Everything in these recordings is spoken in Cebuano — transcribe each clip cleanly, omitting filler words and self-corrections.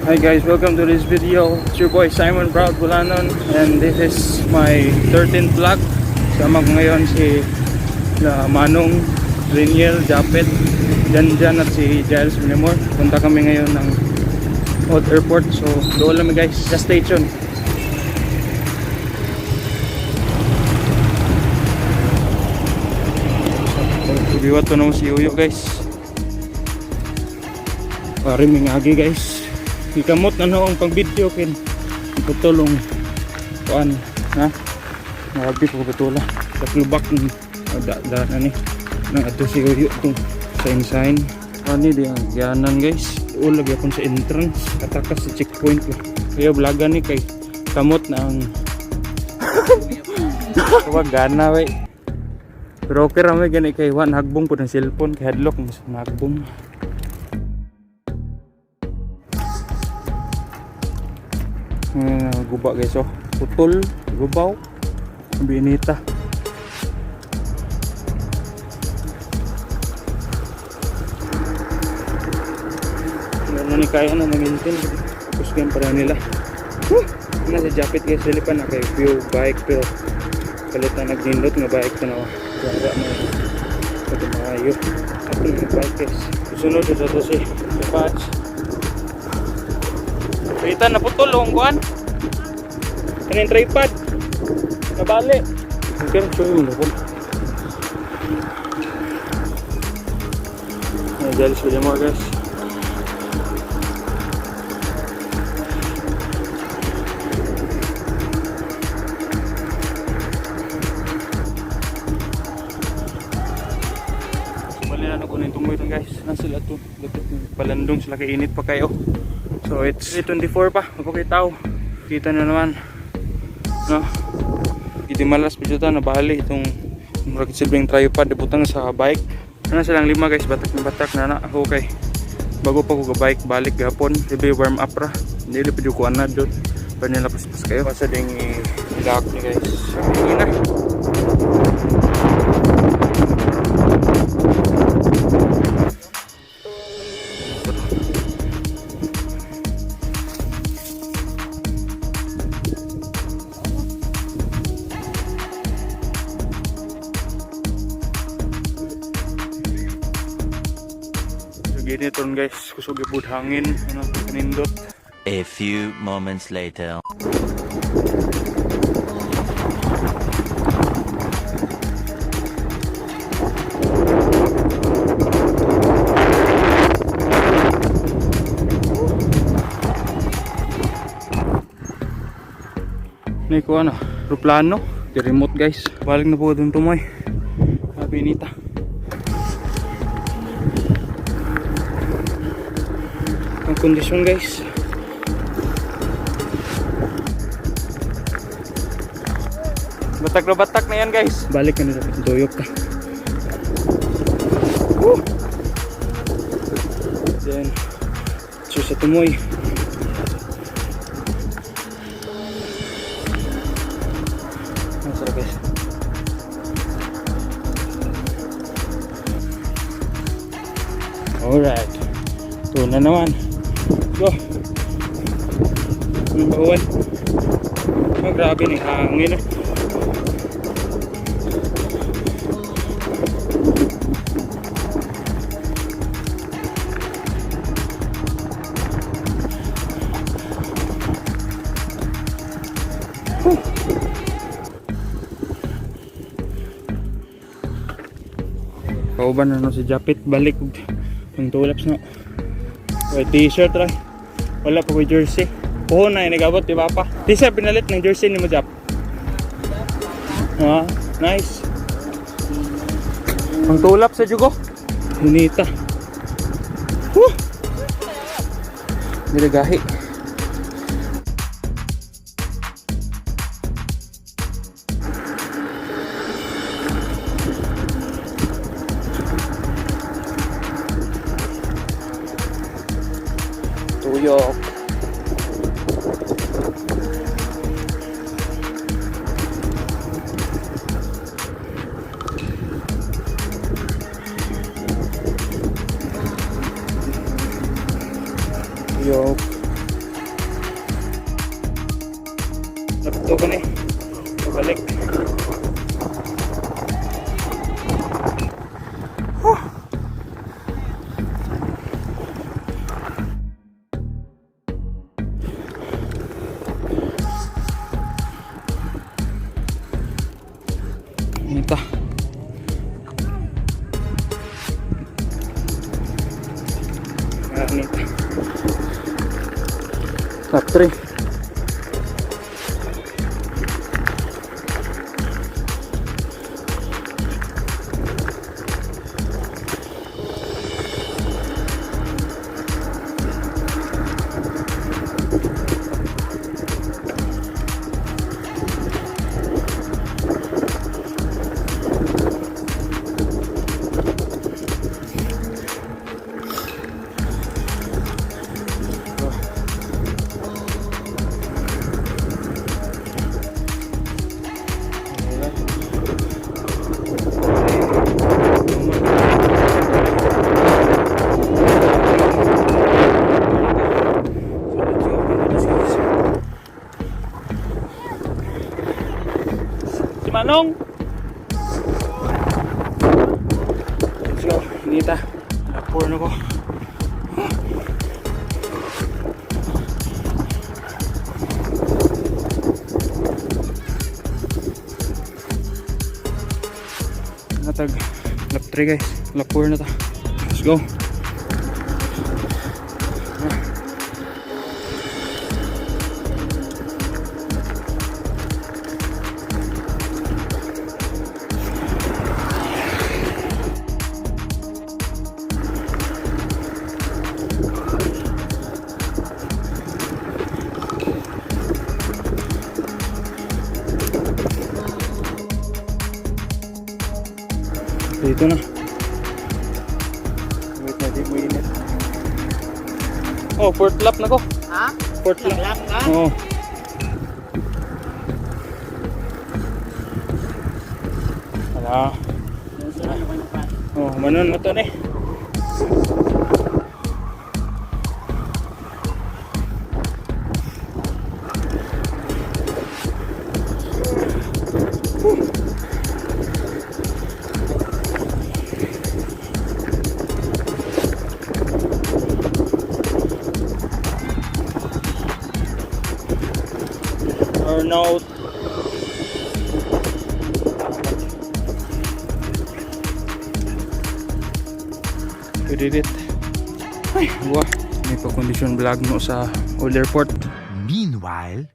Hi guys, welcome to this video. It's your boy Simon Proud Bulanon and this is my 13th vlog. Sama ko ngayon si Manong, Reniel, Japet, Janjan at si Giles Minamor. Punta kami ngayon ng Old Airport. So, doon lang guys. Just stay tuned. Ibiwat to na si Uyo, guys. Pare mingagi, guys. Ikamot na noong pang video kin. Putulong kuan ha. Nagabi ko betula. Taklubak ni da da na ni. Nang adto si Uyo tong sign sign. Ani di ang gianan, guys. Ulag yapon sa entrance. Katakas sa checkpoint ko. Kaya vlogan ni kay kamot na ang wag gana we. Pero okay ra may gani kay wa nahagbong po ng cellphone kay hadlok mas nahagbong. Guba, guys, oh. Putol, gubaw. Binita. Wala ni kaya na na-maintain. Tapos ganyan para nila. Woo! Na si Japit, guys, dili pa na kay view bike pero kalit na nagnindot nga bike na. Wala na pati maayo. Ako na bike, guys. Susunod ito to si Patch. Kita naputol ang kuan. Kaning tripod. Nabali. Okay, show mo na. Ay, jealous ko mo, guys. Bali na ko na yung tumoy guys. Na sila to. Dapat palandong sila kay init pa kayo. So it's 8:24 pa. Mapakita tao. Kita na naman. No? Hindi malas pa dito nabali itong murag silbing tripod ibutang sa bike. Ano silang lima, guys, batak na batak na na ako kay bago pa ko bike balik gapon, libe warm up ra. Hindi pa ko ana doon. Pa nila paspas kayo. Basta ding i-lock ni, guys. Hindi na. So gini ton, guys, kusog gyud hangin, ano, kanindot. A few moments later. Ni ko ano, aeroplano, di remote, guys. Balik na po dun tumoy. Binita. Ang kondisyon, guys. Batak na batak na yan, guys. Balik ka na dapat tuyok ka. Woo! Then, so sa tumoy. Ang sarap, guys. Alright. Ito na naman. Go. Number 1. Oh, grabe ni hangin eh. Whew. Kauban na no si Japit, balik og ang tulaps no. May t-shirt ra. Wala pa ko'y jersey. Puhon na nagabot di ba pa? Di siya pinalit ng jersey ni mo, Jap. Ah, nice. Ang tulap sa jugo. Hinita. Woo! Nilagahi. Tuyok. Tuyok. 2 ko ni. Pabalik. Whew. Nita. Nita. Top 3. Si Manong! Let's go, Nita. Lap 4 na ko. Natag lap 3, guys. Lap 4 na ta. Let's go. Dito na. Wait na, di mo init. Oh, fourth lap na ko. Ha? Fourth lap. Lap ka? Oo. Wala. Oh, manon mo to ni. Or no. We did it. Ay, buwa. May pa-condition vlog no sa Old Airport. Meanwhile,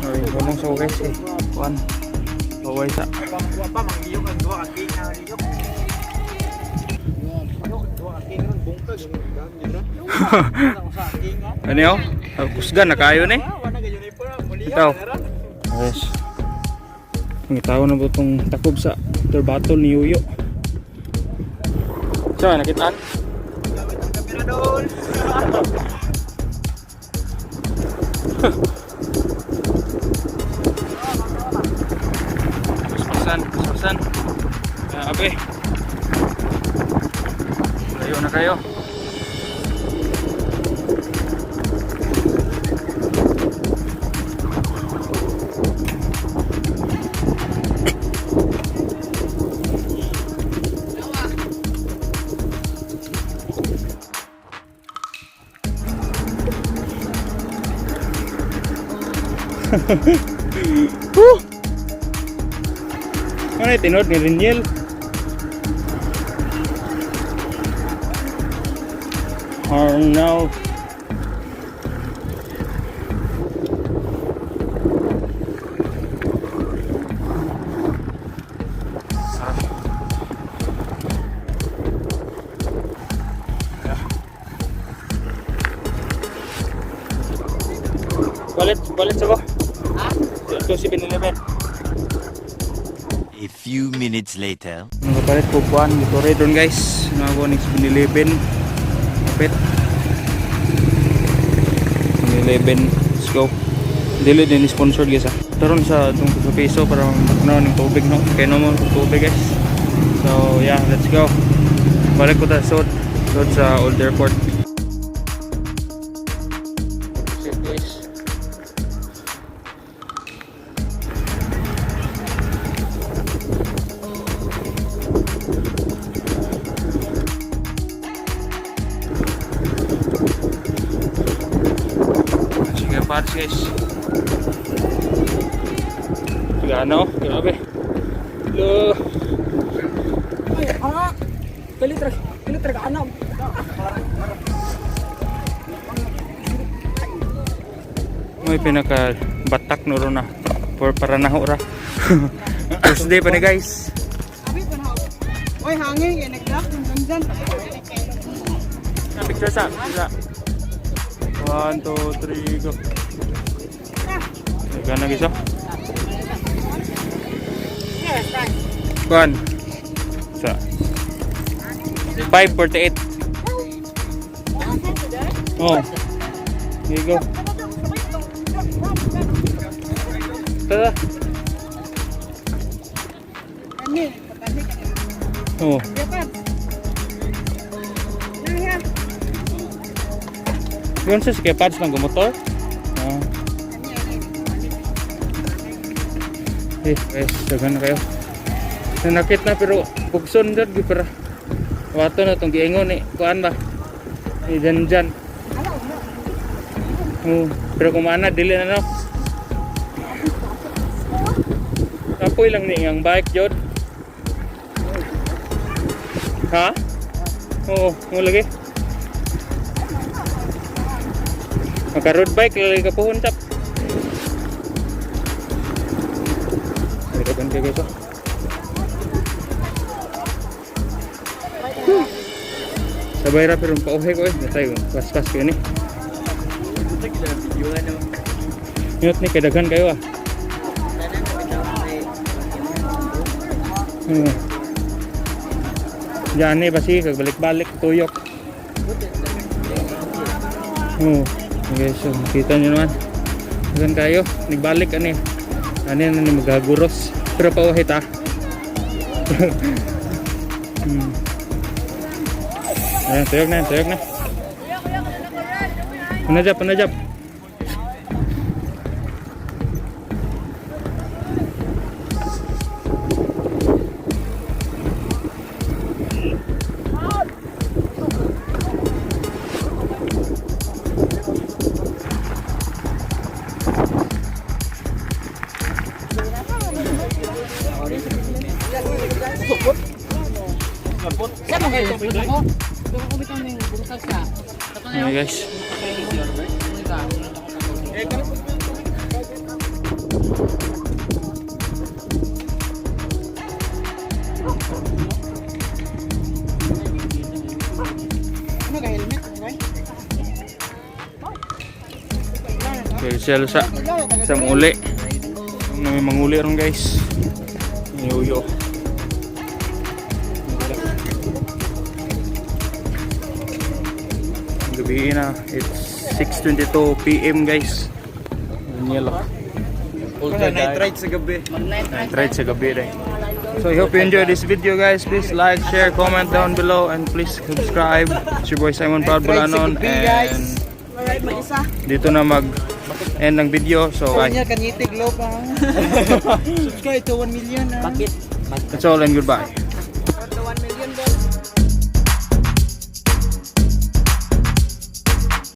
Ay, walang so guys eh. Kuan. Baway sa. Wa pa mangliyok ang duha ka king na liyok. Ano duha ka king ron bungkag gamit ra. Sa king ah. Ano yun? Kusgan na kayo ni. Wa na gayon pa muli. Ikaw. Yes. Ang tao na ba itong takob sa turbatol ni Yuyo? So, nakitaan? Kamera doon. Paspasan, paspasan. Abe. Layo na kayo. Woo! Ano yung tinod ni Riniel? Or no. Balit, balit sa ko. Ha? Ito si 7-Eleven. A few minutes later. Nakapalit ko kuan dito rin guys. Nakakuha ng 7-Eleven. Kapit. 7-Eleven. Let's go. Dili din sponsored, guys, ah. Taron sa itong sa piso para magnaon ng tubig, no. Kaya naman tubig, guys. So yeah, let's go. Balik ko ta sod sod sa Old Airport. Shit, guys. Sige, pares, guys. Sige, ano? Grabe. Hello. Ay, ah! Pilit ra, pilit ra ka, ano? May pinaka batak no ron na. For para naho ra. First day pa ni, guys. Abi pa na. Oy, hangin kay nagdrop ng dandan. Picture sa. Isa. One, two, three, go. Ikaw na, guys, oh. Kuan. Sa. 5:48. Oh. Here you go. Tara. Ani, patani ka. Oh. Dapat. Nang ya. Yun sa sige pads lang gumotor. Ah. Eh, guys, daghan na kayo. Nanakit na pero bugson jud gyud para. Wato na tong giingon ni kuan ba. Ni Janjan. Oh, pero kumana dili na, no. Kapoy lang ni ang bike jud. Ha? Oo, mo lagi. Maka road bike lagi ka puhon tap. Ay, dagan kayo, guys, oh. Sabay ra pero pauhe ko eh. Natay ko. Paspas ko ni. Yun ni kay daghan kayo ah. Diyan eh basi kag balik-balik tuyok. Oh. Okay, so makita nyo naman. Daghan kayo. Nagbalik ani. Ani na ni maghaguros. Pero pauhe ta. Ayan, tuyok na, tuyok na. Panajap, panajap. Ayan, guys. Ano ka helmet? Okay. Okay, siya sa sa muli. Ang namin manguli ron, guys. Yuyo. Gabi na. It's 6:22 PM, guys. Yellow. Night ride sa gabi. Night ride sa gabi rin. So I hope you enjoyed this video, guys. Please like, share, comment down below and please subscribe. It's your boy Simon Proud Bolanon and Alright, mag-isa. dito na mag end ng video. So bye. Kanya kanyiti globe ah. Subscribe to 1 million ah. That's all and goodbye.